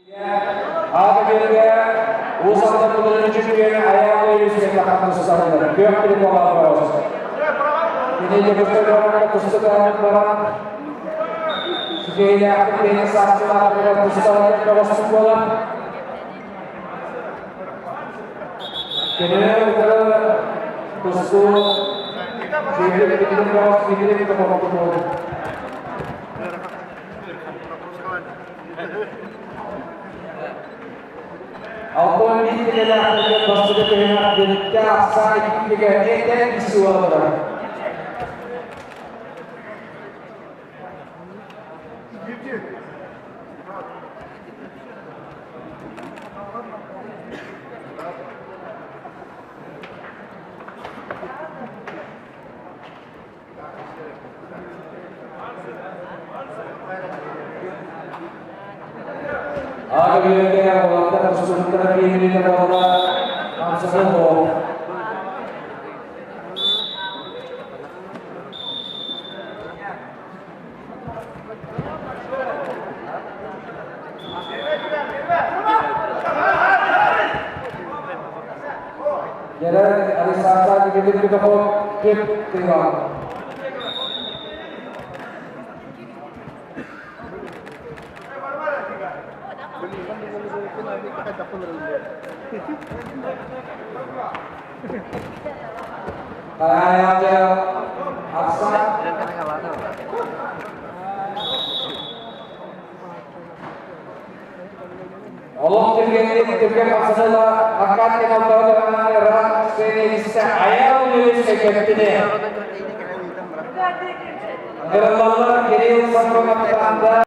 Аата биэргэ Уус Алдан Будулун чөмпүйүөнэ Айаал Луис таххан тусталлар. Күөх трибуналар. Кини Дьокуускай куоракка туста таһынан баран, сүтэйилээхтик бэйэ саастыылаахтарыгар тусталлар бөҕөспүт буолан, Кини утары тустуу сүүрдүк бөҕөс Дмитрий Петухов буолар. Алтан биир идэлээхтэргэ бастакы түһүмэх бүттэ ахсаан иккигэ этэн исуоллар. Аҕа биэргэ уолаттар тустубуттара биһириитэ буолла хамсаныы буол. Дьэрэ Александр Никитин Петухов түп тыла. Олох түргэнник түргэн махсатыла Аркадий Алтаровна Сценериста Аял Юрьевич кэптини. Ыҥырыллаллар Кирилл Сафронов.